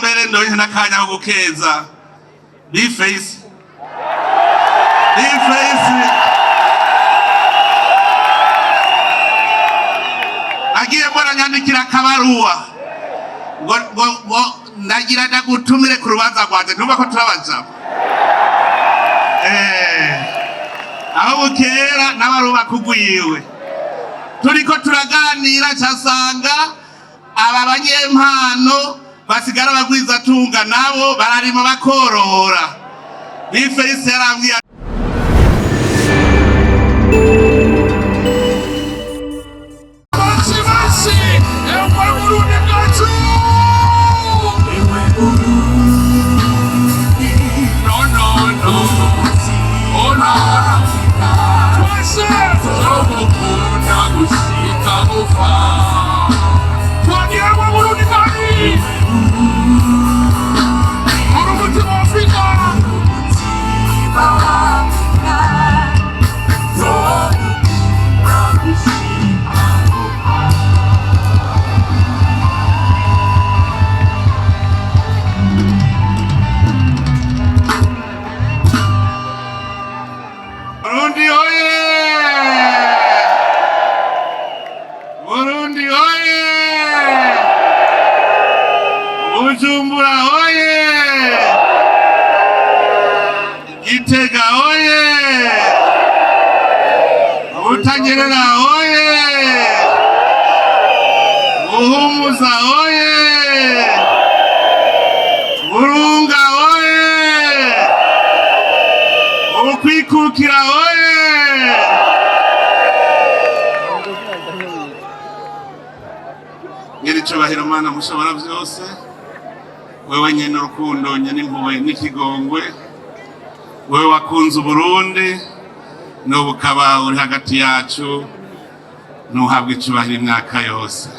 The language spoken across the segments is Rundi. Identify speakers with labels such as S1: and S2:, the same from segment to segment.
S1: Mbere ndonke n'akanya ko gukeza B-Face. B-Face agiye mbona nyandikira akabaruwa ngo ndagira ndagutumire ku rubanza rwanje. Ntumva ko turabajama aho bukera n'abaruba kugwiwe turiko turaganira, casanga aba banyempano basigara bagwizatunga nabo bararima bakorora. B-Face yarambwiye.
S2: Maxi, Maxi! Ewe Burundi bwacu! No, no, no. Oh, no, no. Twese tuzogukunda gushika gupfa. Twagiye mu Burundi kandi! Uri umutima wa Afrika!
S1: Burundi oye! Burundi oye! Bujumbura oye! Gitega oye! Butanyerera oye! Buhumuza oye! Burunga oye! Ukwikukira oye! Nyiricubahiro Mana mushobora byose, wewe nyene urukundo, nyene impuhwe n'ikigongwe, wewe wakunze Uburundi n'ubu ukaba uri hagati yacu, ntuhabwe icubahiro imyaka yose.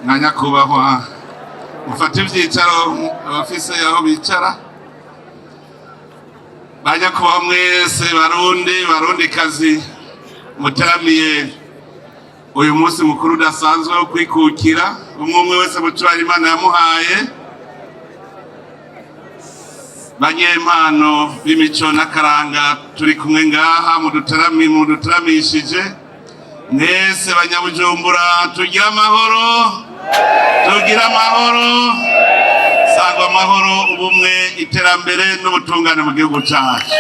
S1: Nka nyakubahwa mufate ivyicaro, abafise aho bicara, ba nyakubahwa mwese, Barundi, Barundikazi muteramiye uyu munsi mukuru udasanzwe wo kwikukira, umwe umwe wese mu cubahiro Imana yamuhaye, banyempano b'imico n'akaranga turi kumwe ngaha mudutaramishije mwese, Banyabujumbura, tugire amahoro, tugire amahoro, sangwa amahoro, ubumwe, iterambere n'ubutungane mu gihugu cyacu.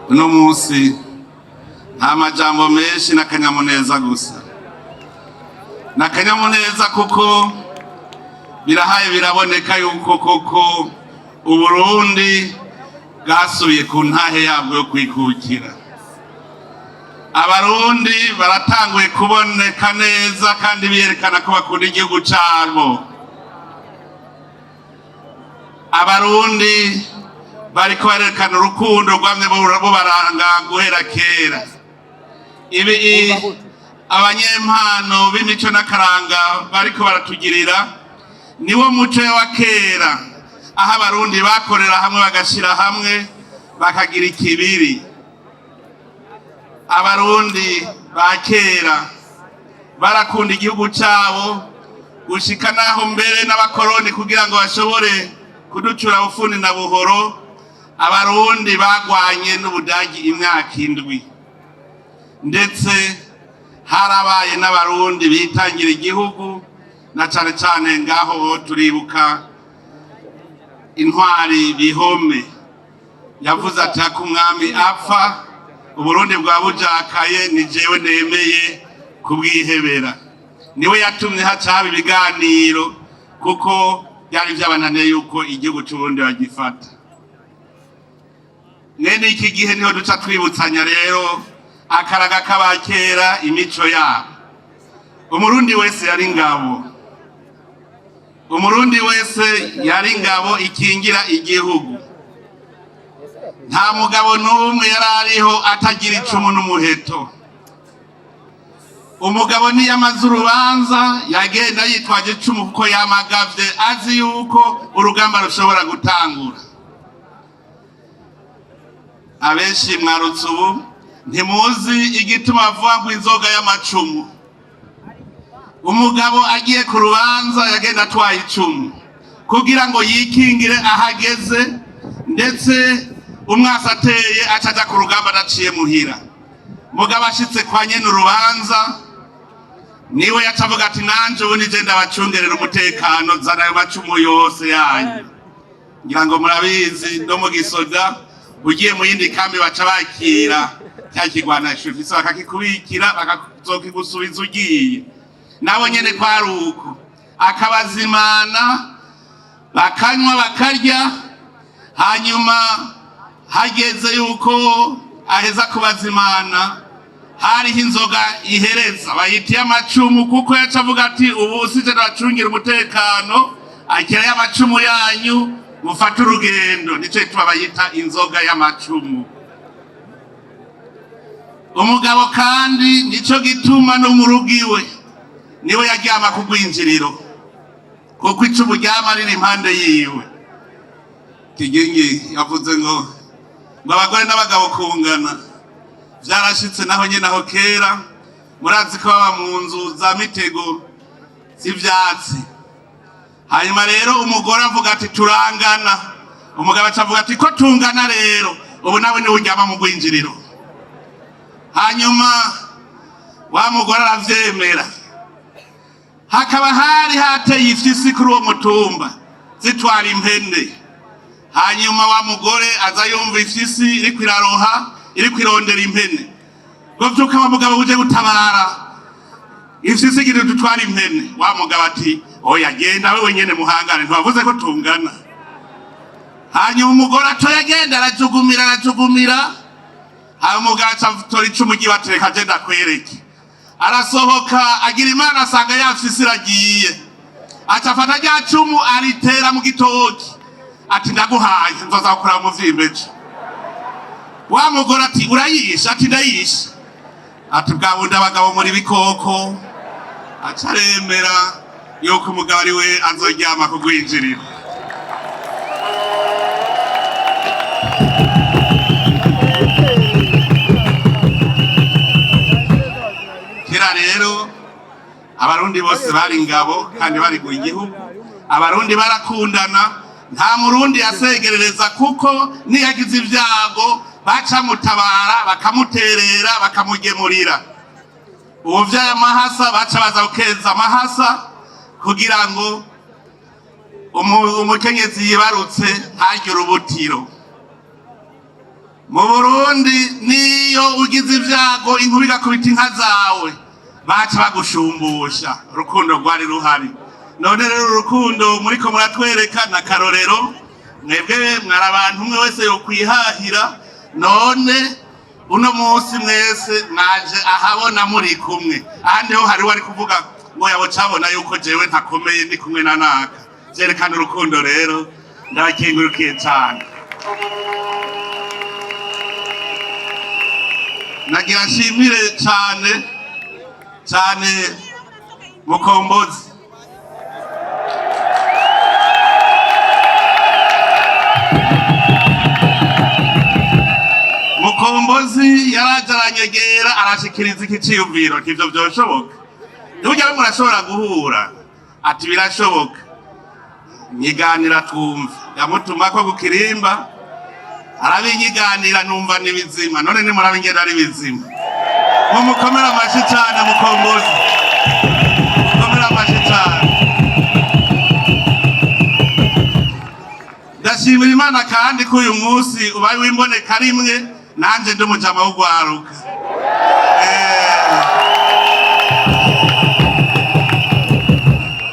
S1: Uno munsi nta majambo menshi, n'akanyamuneza gusa, n'akanyamuneza kuko birahaye biraboneka yuko koko Uburundi bwasubiye ku ntahe yabwo yo kwikukira. Abarundi baratanguye kuboneka neza kandi biyerekana ko bakunda igihugu cabo. Abarundi bariko barerekana urukundo rwamye bubaranga guhera kera. Ibi abanyempano b'imico n'akaranga bariko baratugirira niwo muco wa kera, aho Abarundi bakorera hamwe, bagashira hamwe, bakagira ikibiri. Abarundi ba kera barakunda igihugu cabo gushika naho mbere n'abakoroni, kugira ngo bashobore kuducura bufuni na buhoro, Abarundi bagwanye n'Ubudagi imyaka 7. Ndetse harabaye n'Abarundi bitangira igihugu, na cane cane ngaho turibuka intwari Bihome yavuze ati: "Hako umwami apfa Uburundi bwa bujakaye, ni jewe nemeye kubwihebera." Niwe yatumye haca haba ibiganiro, kuko byari byabananiye yuko igihugu c'Uburundi bagifata. Mwene iki gihe niho duca twibutsanya rero akaraga k'abakera, imico yabo. Umurundi wese yari ingabo, Umurundi wese yari ingabo ikingira igihugu. Nta mugabo n'umwe yari ariho atagira icumu n'umuheto. Umugabo niyamaze urubanza yagenda yitwaje icumu, kuko yamagavye azi yuko urugamba rushobora gutangura. Abenshi mwarutse ubu ntimuzi igituma bavuga ngo inzoga y'amacumu. Umugabo agiye ku rubanza yagenda atwaye icumu kugira ngo yikingire ahageze, ndetse umwasi ateye acaja ku rugamba adaciye muhira. Mugabo ashitse kwa nyene urubanza, niwe yaca avuga ati: "Nanje ubu nije ndabacungerera umutekano, zana ayo macumu yose yanyu." Ngira ngo murabizi, no mu gisoda ugiye mu yindi kambi baca bakira cya kigwanasho ufise, bakakikubikira, bakazokigusubiza ugiye. Nabo nyene kwari uko, akabazimana, bakanywa, bakarya. Hanyuma hageze yuko aheza kubazimana, hariho inzoga ihereza bayita amacumu, kuko yaca avuga ati: "Ubu sije ndabacungira umutekano, akira y'amacumu yanyu, mufate urugendo." Nico gituma bayita inzoga y'amacumu. Umugabo kandi nico gituma no mu rugo iwe niwe yaryama ku rwinjiriro, kuko icumu ryama riri impande yiwe. Kigingi yavuze ngo abagore n'abagabo kungana vyarashitse naho nyene. Aho kera murazi ko baba mu nzu za mitego z'ivyatsi. Hanyuma rero umugore avuga ati: "Turangana." Umugabo aca avuga ati: "Ko tungana rero, ubu nawe niwe uryama mu rwinjiriro." Hanyuma wa mugore aravyemera. Hakaba hari hateye ifyisi kuri uwo mutumba zitwara impene. Hanyuma wa mugore aza yumva ifyisi iriko iraroha, iriko irondera impene, ngo: "Vyuka wa mugabo, uje gutabara, ifyisi igira dutwara impene." Wa mugabo ati: "Oya, genda wewe nyene muhangane, ntiwavuze ko tungana?" Hanyuma umugore atoya agenda arajugumira, arajugumira. Hanyuma umugabo aca atora icumu ryiwe ati: "Reka je ndakwereke." Arasohoka, agira Imana asanga ya fyisi iragiye. Aca afata rya cumu aritera mu gitoki, ati: "Ndaguhaye, nzoza gukora mu vyimbeje." Wa mugore ati: "Urayisha?" Ati: "Ndayisha." Ati: "Bwa bundi abagabo muri bikoko." Aca aremera yuko umugabo ari we azoryama ku rwinjiriro. Kera rero Abarundi bose bari ingabo kandi bariguye igihugu. Abarundi barakundana, nta Murundi yasegerereza, kuko niyagize ibyago bacamutabara, bakamuterera, bakamugemurira. Uwo vyaye amahasa baca baza gukeza amahasa kugira ngo umukenyezi yibarutse ntagire urubutiro. Mu Burundi niyo ugize ibyago, inkuba igakubita inka zawe, baca bagushumbusha. Urukundo rwari ruhari. None rero urukundo muriko muratwereka na karorero. Mwebwe mwari abantu umwe wese yokwihahira, none uno munsi mwese mwaje ahabona muri kumwe. Ahandi ho hari wari kuvuga ngo yabo cabona yuko jewe ntakomeye, ndi kumwe na naka. Vyerekana urukundo. Rero ndabakengurukiye cane. Nagira nshimire cane cane Mukombozi. Mukombozi yaraje aranyegera, arashikiriza iki ciyumviro ivyo vyoshoboka, burya murashobora guhura. Ati: "Birashoboka, nyiganira twumve." Yamutuma ko kukirimba, arabinyiganira, numva ni bizima. None nimuraba ingene ari bizima, mumukomere amashi cane. Mukombozi, mukomere amashi cane. Ndashimira Imana kandi ko uyu munsi ubaye w'imboneka rimwe nanje ndi umujama w'ugwaruka.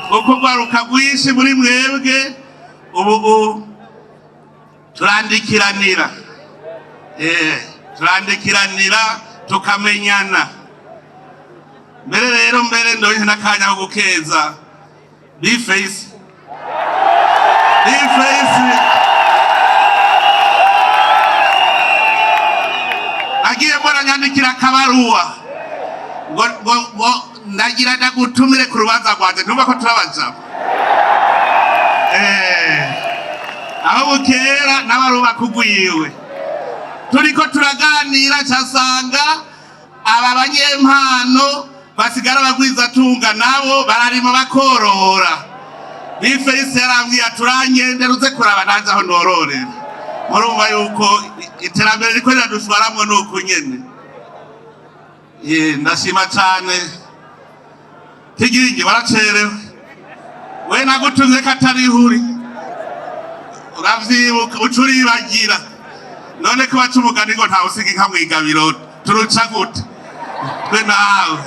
S1: Kuko urwaruka rwinshi muri mwebwe ubu turandikiranira, turandikiranira, tukamenyana. Mbere rero mbere ndonke n'akanya ko gukeza B-Face. B-Face nagiye mbona nyandikira akabaruwa. Ngo ndagira ndagutumire ku rubanza rwanje, ntumva ko turabajama. Aho bukera n'abarubaka ugwiwe turiko turaganira, casanga aba banyempano basigara bagwizatunga nabo bararima bakorora. Bifeyisi yarambwiye ati: "Urangendera uze kuraba nanje aho nororera." Murumva yuko iterambere riko riradushwaramwo nuku nyene. Ye, ndashima cane. Kigingi, waracerewe we, nagutumye ko atari ihuri, uravyibuka uca uribagira. None ko baca umugani ngo ntawe usiga inka mw'igabiro, turuca gute twe nawe?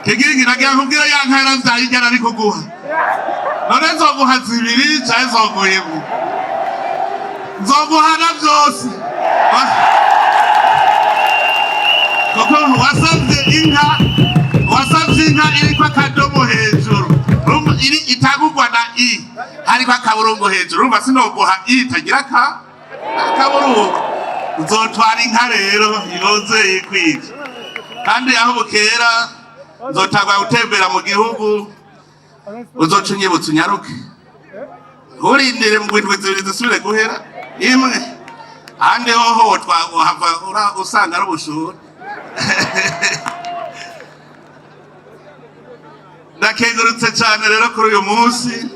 S1: Kigingi, nagira nkubwire, ya nka yaravyaye ijana ari kuguha. None nzoguha zibiri canke nzoguha imwe? Nzoguhana vyose. Kuko wasavye inka, wasavye inka iriko akadomo hejuru. Urumva iri itagurwa na i hariko akaburungu hejuru. Urumva sinoguha i itagira ka akaburungu. Uzotwara inka rero yoze yikwije. Kandi aho bukera nzotangwa gutembera mu gihugu, uzoca unyibutsa unyaruke, nturindire mu ndwi 2 zisubire guhera imwe. Ahandi hoho wahava usanga ari ubushuhe. Ndakengurutse cyane rero kuri uyu munsi.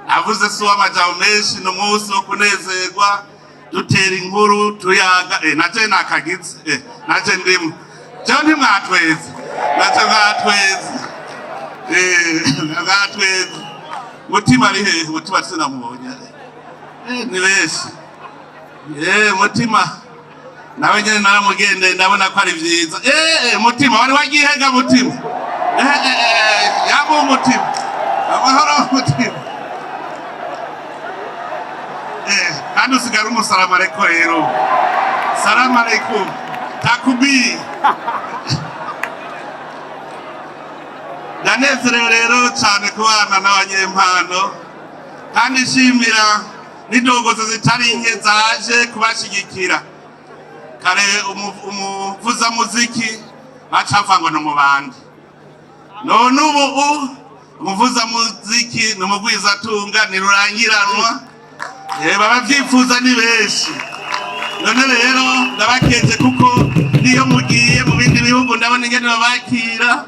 S1: Avuze si uw'amajambo menshi, ni umunsi wo kunezerwa, dutera inkuru, tuyaga. Naje nakagize, naje ndimo jewe, ntimwatweze, naje mwatweze, mwatweze. Mutima ari hehe? Mutima sinamubonye. Ni benshi. Mutima nawe nyene naramugendeye, ndabona ko ari vyiza. Mutima wari wagihega, mutima. Yaba umutima, amahoro mutima. Kandi usigara umusalamu aleko rero. Salamu alaikum, takubi. Ndanezerewe rero cyane kubana n'abanyempano, kandi nshimira n'indongozi zitari nke zaje kubashyigikira. Kare umuvuzamuziki bacapfa ngo ni umubandi, none ubu umuvuzamuziki ni umugwizatunga, ni rurangiranwa. Babavyifuza ni benshi. None rero ndabakeje, kuko niyo mugiye mu bindi bihugu ndabona ingene babakira,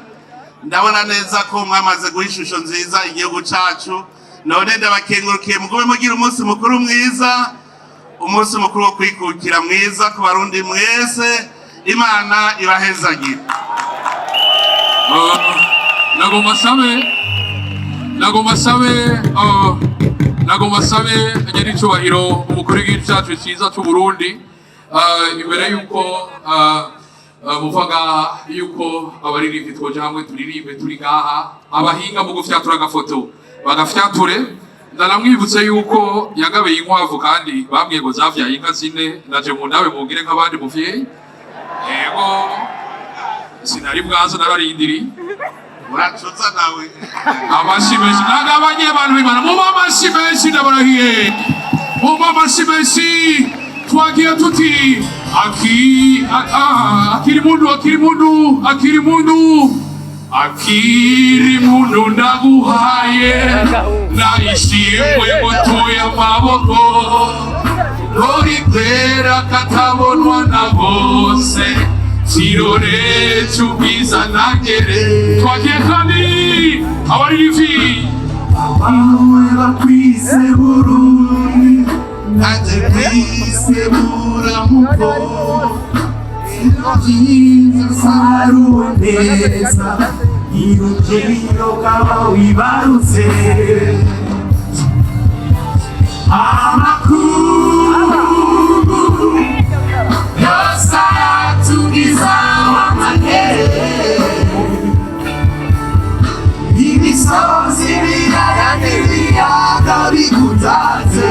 S1: ndabona neza ko mwamaze guha ishusho nziza igihugu cacu. None ndabakengurukiye, mugume mugira umunsi mukuru mwiza, umunsi mukuru wo kwikukira mwiza ku Barundi mwese. Imana ibahezagire.
S2: Nagomba sabe, nagomba sabe, nagomba sabe nyiricubahiro umukuru w'igihugu cyacu cyiza cy'u Burundi, imbere yuko muva ngaha, yuko abaririmbyi twoja hamwe turirimbe turi ngaha. Abahinga mu gufyatura agafoto bagafyature. Ndanamwibutse yuko yagabiye inkwavu, kandi bambwiye ngo zavyaye inka zine. Naje mu ndabe mungire nk'abandi muvyeyi. Yego, sinari bwaza, nararindiriye.
S1: Uracuza nawe.
S2: Amashi menshi nagabanye, abantu b'Imana, mumpe amashi menshi, ndabarahiye, mumpe amashi menshi. Twagiye tuti akiri mundu, akiri mundu, akiri mundu, akiri mundu, ndaguhaye nayishimwe, mutuye amaboko uri kwera katabonwa na bose, kirore cy'ubwiza nagere. Twagiye kandi abaririmbyi.
S3: Abawe bakwise Burundi, nanjye kwise buramuko. Byiza saruwe neza, irugero kaba wibarutse. Amakuru yose aratugiza amagere, imisozi, ibiyaya n'ibiyaga bigutatse.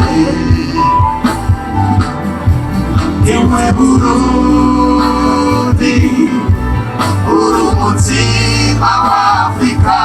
S3: Ewe Burundi, uri umutima wa Afurika.